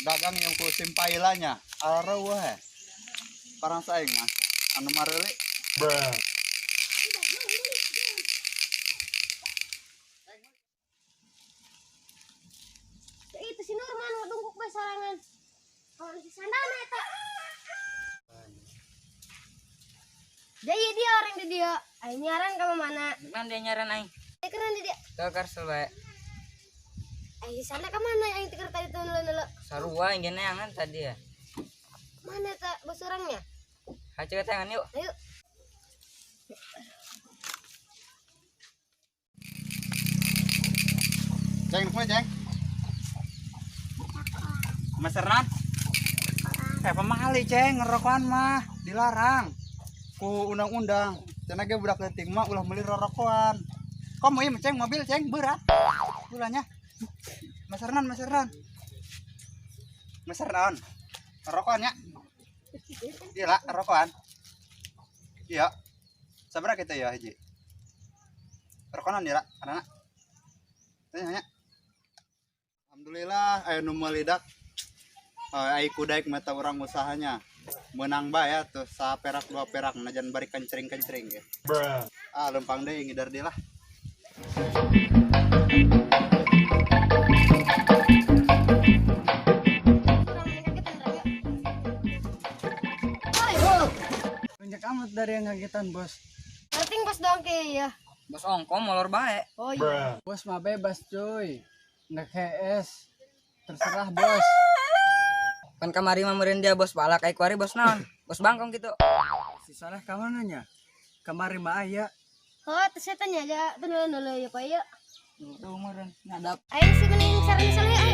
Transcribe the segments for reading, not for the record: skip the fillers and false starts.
Dagang yang ku simpailanya areuh he. Parang saing mah anu mareuli. Bruh. Itu si Nurman ngadungkuk bae sorangan. Kalau si sandalna eta. Jadi dia orang di dia. Aing nyaran ka mana? Mana dia nyaran aing? Keren di dia. Ke Karsel bae. Aing si sandal ka mana aing tiker tadi tuh nelu-nelu. Sarua aing neangan tadi ya. Mana eta bos orangnya? Hacu ke tangan yuk. Ayo. Ceng, kumaha ceng? Meseran? Pamali ceng ngerokokan mah dilarang ku undang-undang. Cenah ge budak leutik mah ulah meuli rorokoan. Komo ieu ceng mobil ceng berat. Ulahnya. Meseran, meseran. Meseran. Rokokan nya. Iya lah, rokokan. Iya. Sabaraha kita ya hiji? Rokokan ya, anak. Tanya. Alhamdulillah aya nu melidak. Ai kudaik mata orang usahanya. Menang bae ya tuh saperak dua perak najan bari kencring-kencring ya. Bruh. Ah lempang deui ngidar deui lah. Banyak amat dari yang kagetan bos. Penting bos dong ke ya. Bos ongko molor bae. Oh iya. Bruh. Bos mah bebas cuy. Nek HS terserah bos. Kan kamari mah meureun dia bos palak ai kuari bos naon? Bos bangkong gitu. Si Soleh ka mana nya? Kamari mah aya. Oh, terus saya tanya aja tuh nelu-nelu ya Pak ya. Tuh meureun ngadap. Aing sih mending saran Soleh ayo.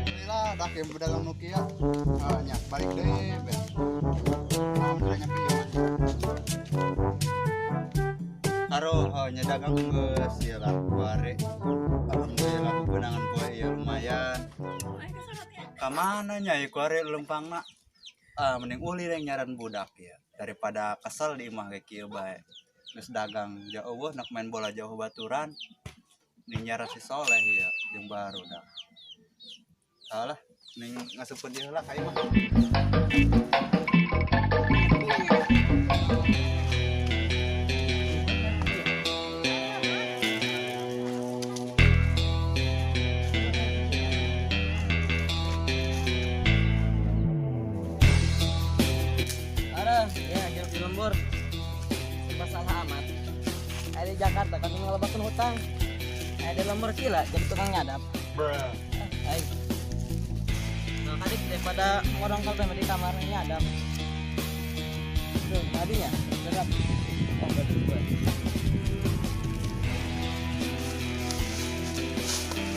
Alhamdulillah dak yang pedagang nu kieu. Ah nya balik deui be. Alhamdulillah nyampe ieu mah. Aduh, oh, nya dagang geus ieu lah kuari. Alhamdulillah kebenangan poe ieu lumayan. Ka mana nya ieu kuari lempangna? Ah mending uli yang nyaran budak ya daripada kesel di imah ge kieu bae. Geus dagang jauh nak main bola jauh baturan. Ning nyaran si Soleh ieu jeung baru dah. Salah, ning ngasupkeun ieu lah ka imah. Ada, ya hidup di lembur. Serba salah amat. Ada di Jakarta kan ngelebakin hutang. Ada lembur kila jadi tukang nyadap. Bruh. Aing. Nah, tadi daripada ngorong kalau di kamar nyadap. Tuh, tadinya nyadap. Oh, betul gue.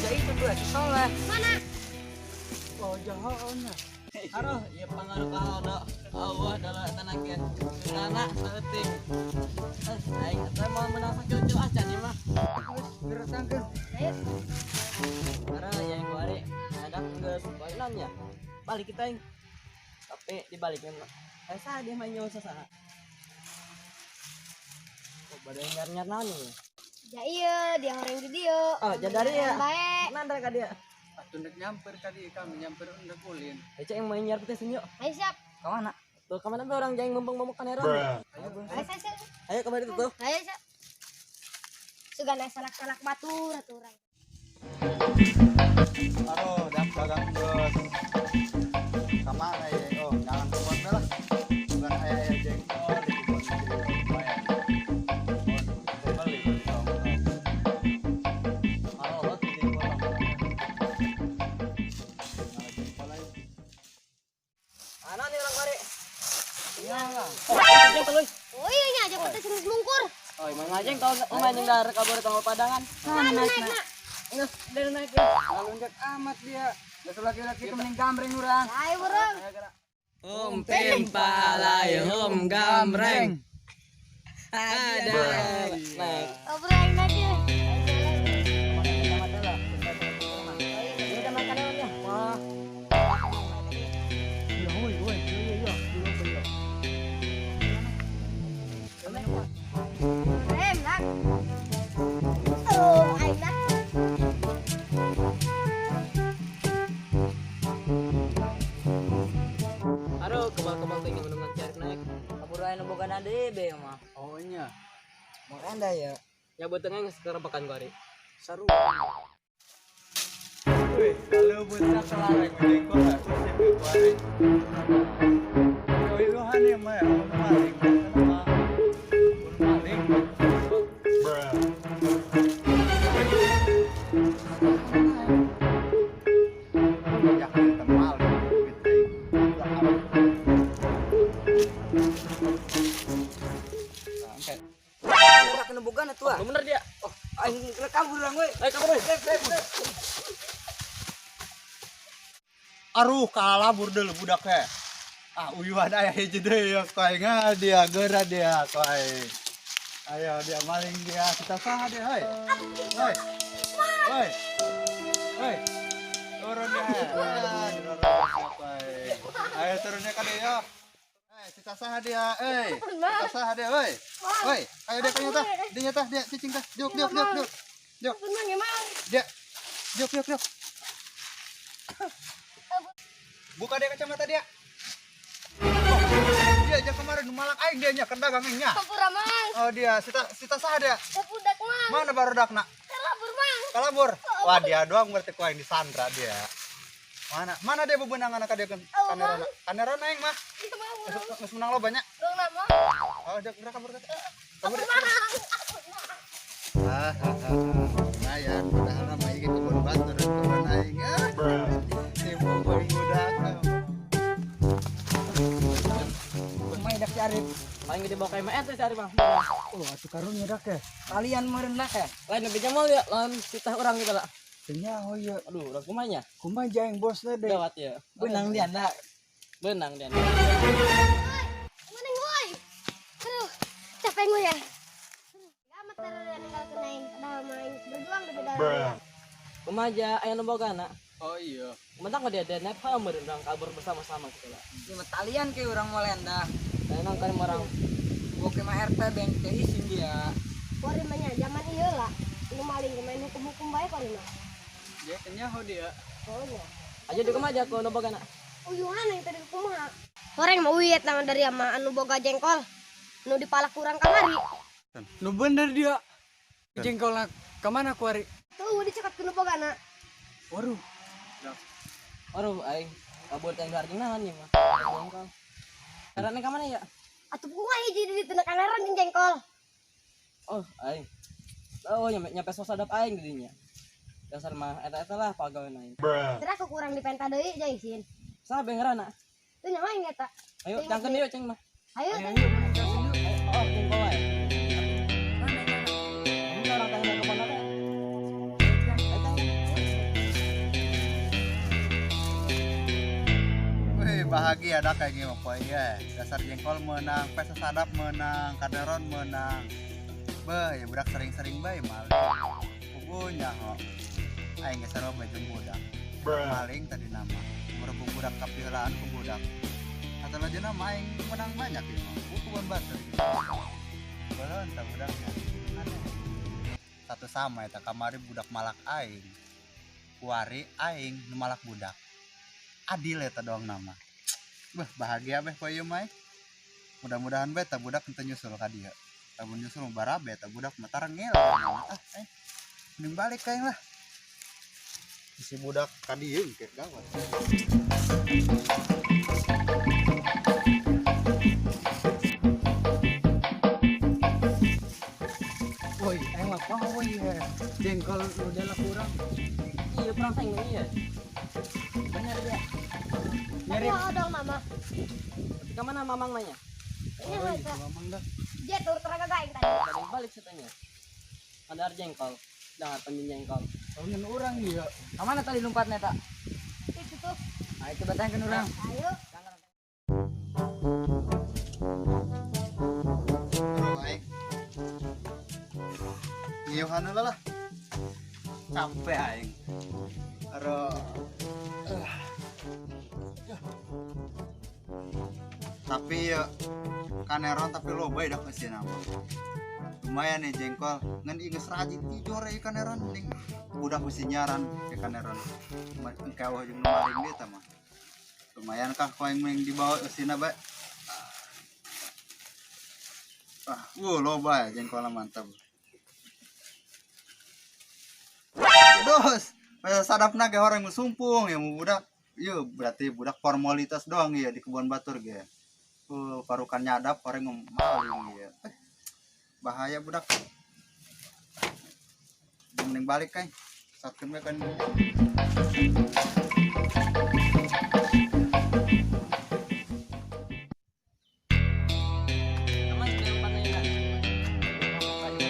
Ya itu gue si Soleh. Mana? Oh jahoona. Aduh, ya pengaruh kalau Allah adalah tanah kian. Tanah saeutik. Aing teh mau menang sacucu acan ieu mah. Geus geretangkeun. Ayo. Karena yang kuari ada geus poinan ya. Balik kita aing. Tapi dibaliknya mah. Saha dia mah nyawa saha. Oh, badai nyar-nyar naon ieu? Ya iya, dia orang di dia. Oh, jadari ya. Bae. Mana ka dia? Atuh nek nyamper ka dieu kami nyamper undek ulin. Cek yang main nyar teh senyuk. Ayo siap. Ka mana? Tuh ka mana be orang jaing mumpung-mumpung kaneron. Bruh. Ayo, Ayo siap. ayo ka bari tuh. Ayo siap. Sugana salak-salak batur atuh urang. Aduh, dak dagang geus. Ka mana ye? Oh, jangan kebon be lah. Bukan aya-aya jengkol di kebon jadi lumayan. Oh, beli beli tong. Aduh, di jengkol lah. Nah, jengkol aja. Ana nih orang kari. Iya lah. Oh, jeng tuluy. Oh iya nya aja petis geus mungkur. Oh, emang ngajeng kalau main yang dar kabur tong padangan. Mana naik nak? Geus, dari naik ya. Lonjak amat dia. Geus laki-laki teh mending gambreng urang. Ayo urang. Om timpalai hom gambreng. Ada naik. Oh, urang naik ya. Udah makan ya. Wah. Ya hoi hoi, iya iya, belum belum. Nak. Jual kebal teh menungan cari naik. Kabur aya nu boga deui be mah. Oh nya. Mau enda ya. Ya betengnya geus kerebekan ku ari. Saru. Wih, kalau budak kelareng jengkol aku sih ku ari. Uyuhan ya mah, maling. Maling. Bruh. Yakin maling gitu. Oke. Budak nu boga na tua. Bener dia. Oh, aing kabur urang we. Ayo kabur. Aruh kalabur deuleu budak teh. Ah uyuhan aya hiji deui ya ku aing dia geura dia ku aing. Ayo dia maling dia kita saha dia hoi. Hoi. Hoi. Hoi. Turun dia. Ayo turunnya ka dia. Eh kita saha dia euy. Kita saha dia hoi. Hoi, ayo dia ka nyata. Dia nyata dia cicing tah. Diuk diuk diuk diuk. Diuk. Dia. Diuk diuk diuk. Buka dia kacamata dia. Oh, dia aja kemarin malak aing dia nya keur dagang nya. Kabur mang. Oh dia sita saha dia? Budak mang. Mana barodakna? Kalabur mang. Kalabur. Wah dia doang berarti ku aing disandra dia. Mana mana dia bebenangan ka dia kan kanerona. Kanerona aing mah. Geus menang lo banyak. Dong nama. Oh dia gerak kabur. Kabur. Ah, lumayan padahal mah ieu kebun batur kebun aing. Tipu budak. Kumaha dak si Arif? Paling gede bawa ka MR teh si Arif mah. Oh, atuh karunya dak ya. Kalian meureun dak ya. Lain lebih jamal ya, lawan titah urang gitu lah. Teu nyaho ieu. Aduh, urang kumaha nya? Kumaha jaeng bosna deh. Gawat ya. Benang dia dak. Benang dia. Mana woi? Aduh, capek gue ya. Amat ninggalkeun aing, padahal mah aing berjuang di beda. Kumaha ja aya nu bogana? Oh iya. Mentang dia ada nepal meureun urang kabur bersama-sama gitu lah. Ieu mah talian ke urang moal endah. Lain kan orang Gua ke mah RT bengke isin dia. Kuari mah nya zaman ieu lah. Nu maling main hukum-hukum bae kuari mah. Dia kenyaho dia. Oh nya. Aja di kumaha ja ku nu bogana. Uyuhan yang tadi kumaha. Horeng mah uyet nama dari ama anu boga jengkol. Nu dipalak kurang kamari. Nu bener dia. Jengkolna ka mana ku ari? Tuh dicekat ku nu bogana. Waduh. Waduh aing kabur teh harga naon ieu mah. Jengkol. Karena ka mana ya? Atuh kumaha hiji di ditu kaleron jeung jengkol. Oh, aing. Oh, nyampe sosadap aing di dinya. Dasar mah eta-eta lah pagawean aing. Terus aku kurang dipenta deui ja isin. Saha be ngaranna? Teu nyawa aing eta. Ayo cangkeun yuk ceng mah. Ayo. Oh, jengkol wae. Ini orang tanya ke mana teh? Wih, bahagia dah kayak gini poe ya. Dasar jengkol menang, pesa sadap menang, kaderon menang. Beuh, ya budak sering-sering bae maling. Pugunya ho. Aing geus sarua bae jeung budak. Maling tadi nama. Merebut budak kapiheulaan ku budak. Atau aja nama aing menang banyak ieu mah. Kebun batur gitu. Belon tah budaknya. Aneh. Satu sama eta kamari budak malak aing. Kuari aing nu malak budak. Adil eta doang nama. Beuh, bahagia beh poe ieu mah. Mudah-mudahan beh tah budak henteu nyusul ka dieu. Lamun nyusul mah barabe tah budak mah tarengil. Ah, mending balik ka aing lah. Si budak ka dieu engke gawat. Woi, aing mah poho we ya. Jengkol nu jalak urang. Iya, perang teh ieu. Bener dia. Nyari Oh, dong mama. Tapi ka mana mamang nanya? Ini mah eta. mamang dah. Dia tur teraga aing tadi. Tadi balik setanya. Ada jengkol. Jangan penjin jengkol. Bangun urang ieu. Ka mana tadi lompatna eta? Itu tuh. Ayo coba tangkeun urang. Ayo. Aing. Ngiyuhan heula lah. Capek aing. Aduh. Tapi ya kaneron tapi loba dah geus nama. Lumayan nih jengkol. Ngan ieu geus rajin tidur ya kaneron mending budak bisi nyaran ke kaneron. Engke eueuh jeung nu maling deui tah mah. Lumayan kah ku aing mending dibawa ke sini bae. Ah, loba ya jengkolna mantap. Dos, masa sadapna ge horeng sumpung ya mu budak. Ieu berarti budak formalitas doang ya di kebun batur ge. Parukan nyadap horeng maling ya. Bahaya budak. Mending balik kan. Satkeun we kan. Aman sih lumpatna ya. Ada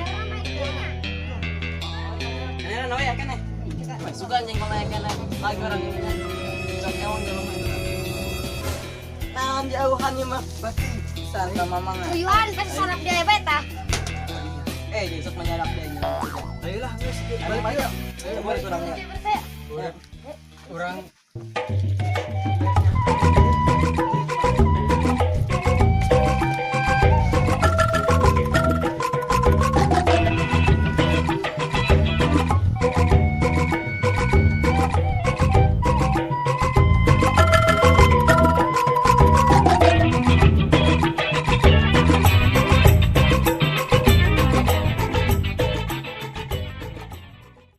orang main kayaknya. Ini nawe ya kan eh. Suka jengkol ya kan eh. Lagi orang ini. Sok ewang jelema itu. Naon jauhan ieu mah. Sarta mamang. Tuyuhan pasti sarap dia beta. Eh, jadi sok menyadap dia nya. Ayolah, geus Balik balik yuk. yuk. Coba urang ya. Urang